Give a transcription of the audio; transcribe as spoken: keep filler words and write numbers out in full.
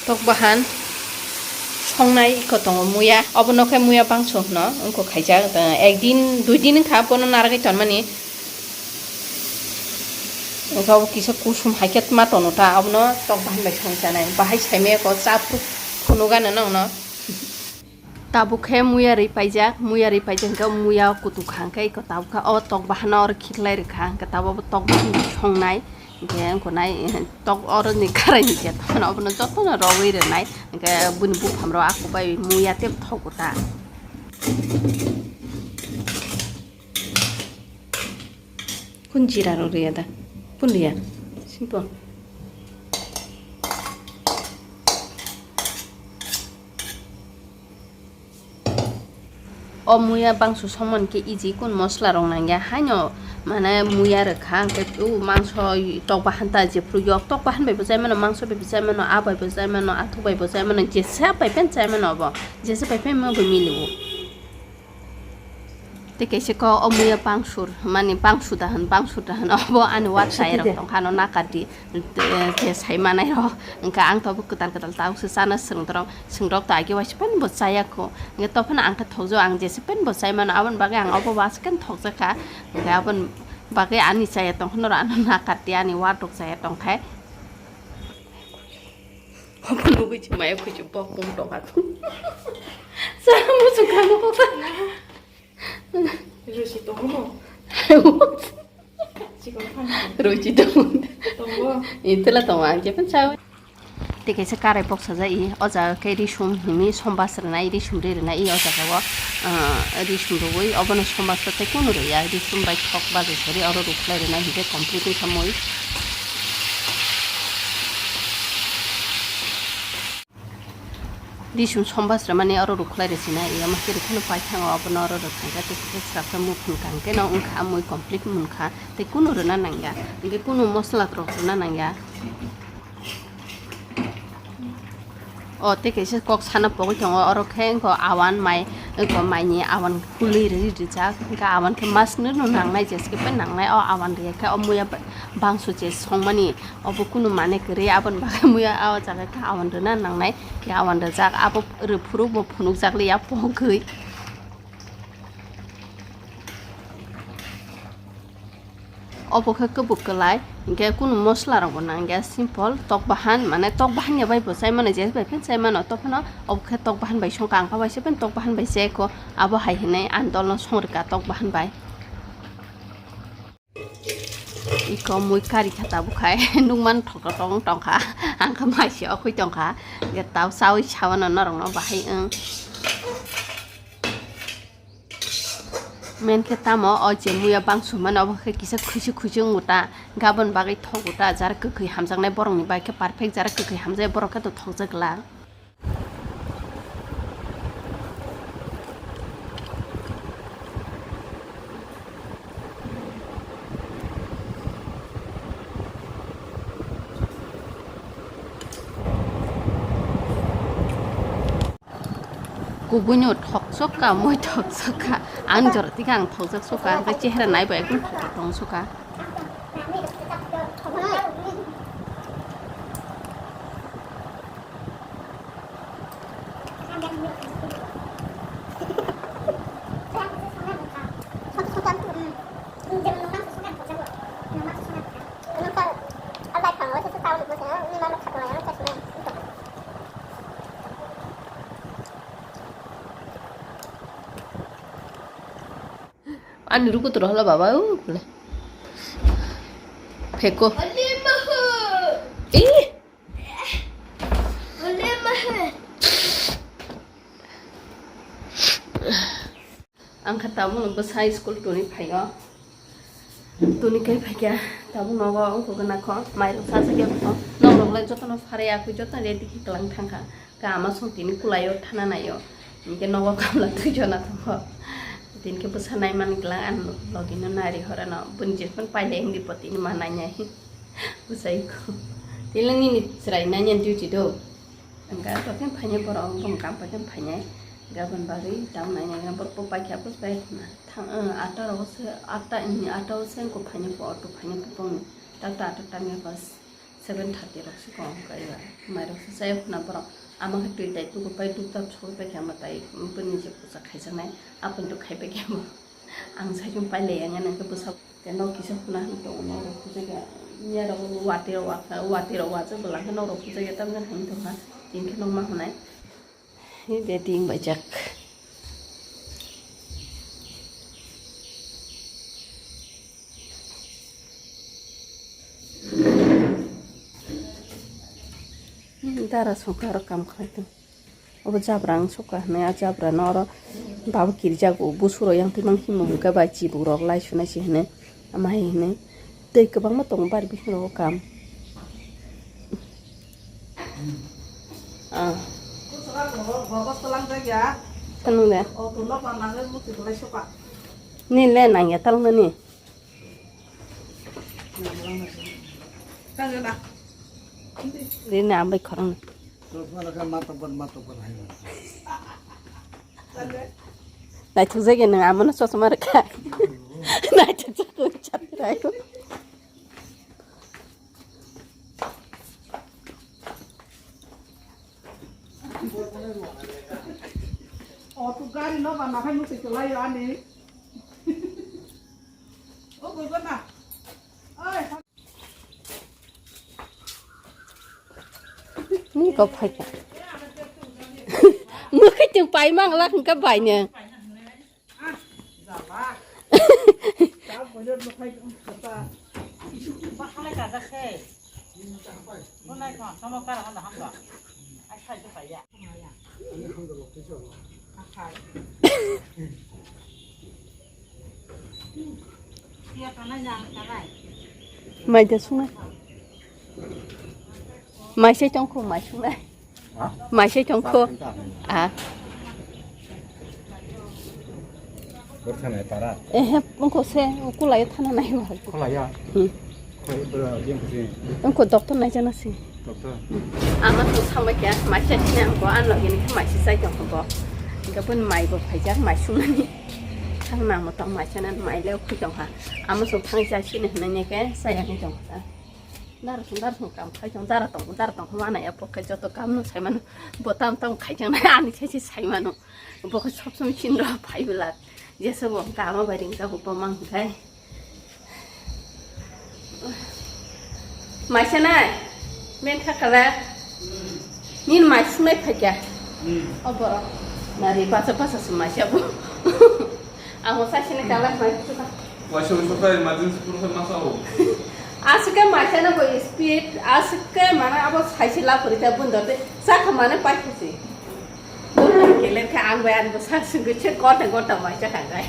Tok bahan songnai iko tongo muya, obono khe muya bangso hwno wngkha khaijak, ekdin duidin wngkha bono narwgwi tonmani. Wngkha obo kisa kusum hai khe ma tono ta, obono tok bahan bai song chanai, bahai saimaya ko cha phuru phunugano nongno. Tabuk khe muya rwi paijak, muya rwi paijak hwnkhe muya kutuk kha hwnkhe iko tabuk kha o tok bahan oro khiklai rwkha, hwnkhe tabuk bo tok bahan songnai, hwnkhe wngkha nai tok oro ni kharai ni je tok phano obono jotono rogwi rwnai, hwnkhe bini buphang rok ako bai muya tei thogo ta. Kun jira rok riya da? Kun riya? Simple. O muya bangso songmani khe easy, kun mosla rok nangya haino, mane muya rwkha hwnkhe o mangso tok bahan ta jephuru yok tok bahan bai bo chai mano, mangso bai bo chai mano, a bai bo chai mano, athuk bai bo chai mano, jesa bai pen chai mano obo, jesa bai pen bo miliwo. Tei kaisa kok o muya bangsur, mani bangsu da hwn, bangsu da hwn, obo ani watchai rok tongkha, ano nakar di, je sai manai rok. Hwnkhe ang tobo kwtal kwtal tabuk se chana swrwng dorok, swrwng rok to age waisa pen bo chaya kho. Hwnkhe tophano ang khe thokjak, ang jesa pen bo chai mano, aboni bagwi ang obo waisa khe thokjak kha. Hwnkhe aboni bagwi ani chaya tongkha, norok ano nakar di, ani wat rok chaya tongkha. Obo nugui se maya khuisu bok mung tongkha. Sa muchung kha nukha. Rusi tongo. Chikon phan. Rusi tongo. Tongo. Itula tongo ang jephano sawi. Tei kaisa karai boksa ja i, o jaga khe risum himi sombas rwnai, risum ri rwnai i o jaga o, ah, risum rwui obono sombas rw tei kunu rwya, risum bai thok bajai sari oro rwkhlai rwnai hinkhe complete wngkha mui. Risum sombas rwmani oro rwkhlai rwsina, iya ma khe rwkheno paithango, abono oro rwkha khe tei khe srapsa muphun kang khe no wngkha, mui complete munkha, tei kunu rwna nangya, hinkhe kunu mosla rok rwna nangya. O tei kaisa kok sana pogwi tongo, oro khe wngkha awan mai, wngkha maini awan kului rwi rijak, wngkha awan khe mas nung nung nangnai, jeske pai nangnai, o awan rwya khe o muya bangso je songmani. Obo kunu mane kwrwi, aboni bagwi muya o jaga khe awan rwna nangnai, khe awan rwjak, abo rw phuru bo phunukjak liya pogwi. Obo khe kubuk kwlai, hinkhe kunu mosla rokbo nangya, simple tok bahan, mane tok bahan ya bai bo chai mano, je bai phano chai mano, tophano obo khe tok bahan bai songkha, ang kha bai se phano tok bahan bai chai kho, abo hai hinwi ang dolno song rwkha tok bahan bai. Iko mui kari kha tabuk khai nukman thok thok tong tongkha, ang kha mai se okhui tongkha, ge tau chaui sawano norokno bahai wng. Men khe tamo o je muya bangsu mano obo khe kisa khuisu khuisu wngta, gabon bagwi thok wngta, jar kwkhwi hamjaknai borokni bai khe perfect, jar kwkhwi hamjaknai borok khe to thokjak glak. Kubuino thokchok ka, moi thokchok ka. Ang jora tika ang thokjak soka, ang chehra naibo ekdom thokjak tong soka. Ani ruku tu rohla baba u kule. Pheko. Eh. Ang kha tabuk no bwsai school tuni phaio. Tuni kai phaikha tabuk nogo wngkha gana kho mairok sajak ya kho. Nok rok lai jotono pharai akhui jotono ready khe kwlang thangkha. Ka ama song tini kulaio thana naio. Hinkhe nogo kamla twi jona tongo. Tini khe bwsa nai man kwlang ang logi no nari hora no. Bini jesmani pailai wngdi po tini ma nai nai. Bwsai kho. Tini nini chwrai nai nai duty do. Hingke to khe phainai borok, bongkam pai khe phainai. Gabon bagwi tamo nainai borok bo paikha, bo pai khna. Thang, eh, atta rogo se, atta, eh, atta o se wngkha phainai po, auto phainai po bongni. Takta atta tangya pas Seven thirty rok se kong kaiba. Mairok se chaya khuna borok. Ama khe twi tai tuku pai duk dap sogwi pai khe ama tai bini je puja khaijaknai. Apun duk khai pai khe ama. Ang sai chung pai lai yang nang khe bwsa. Te nok kisa khuna hin tongo nok rok puja khe. Nya rok wati rok wa, wati rok wajak bwla khe nok rok puja khe tamjani hin tongkha. Tin khe nok ma hwnai. Hi de ding baijak. Hmm, dara songkha aro kam khlai tong. Obo jabra ang sokha hwnwi, a jabra no oro babo kirjago, busurok yang twi mang himo hwnkhe bai chibukrok lai sunai se hwnwi. Ama hai hwnwi tei kwbangma tongo bari bisingo kam. Ah. Tanong de. Ni le nang ya talong ni. Rini ambai khorang. Naithok jage nang amano chosma rwkha. Naithok jage chaprai. O tu gari no ba na hai musi chulai ani. O gogo na. Ai. Ni kok phai ka. Mukhe chung pai mang lak hingka bai ne. Mai da sungai. Mai sai tongkho, mai sungai. Ha? Mai sai tongkho. Ah. Bor thanai para. Eh, he, ungko se, ukula ya thana nai ba. Khulaya. Hmm. Khoi bra, yang kusi. Ungko doctor nai jana si. Doctor. Ama to sambai kya, mai sai sini ang ko an lagi ni mai sai tongkho. Engka pun mai bo phai jak, mai sunani. Thang na mo tong mai sai nan mai le khu tong ha. Ama so thang sai sini hna ne ke, sai ang tong ha. Dar song, dar song, kam khai song, dar tong, dar tong, mana ya, bo khai joto kam no sai mano, bo tam tam khai jang na, ani sai sai sai mano, bo khai sob somoi chin ro phai bwla, jesa bo kama bai ring ta bo mang khai. Mai sanai, men kha kala, nin mai sunai phai kya, o borok, nari basa basa se mai sa bo. Ang bo saisini kala mai kuchuka. Waisa waisa ta emergency puro khe masa o. Aswk khe maisa no bo speed, aswk khe mane abo saisi lapori ta bundor te sakha mane paithasi. Keler khe ang bai ani bo sa sungwi se gota gota maisa khangai.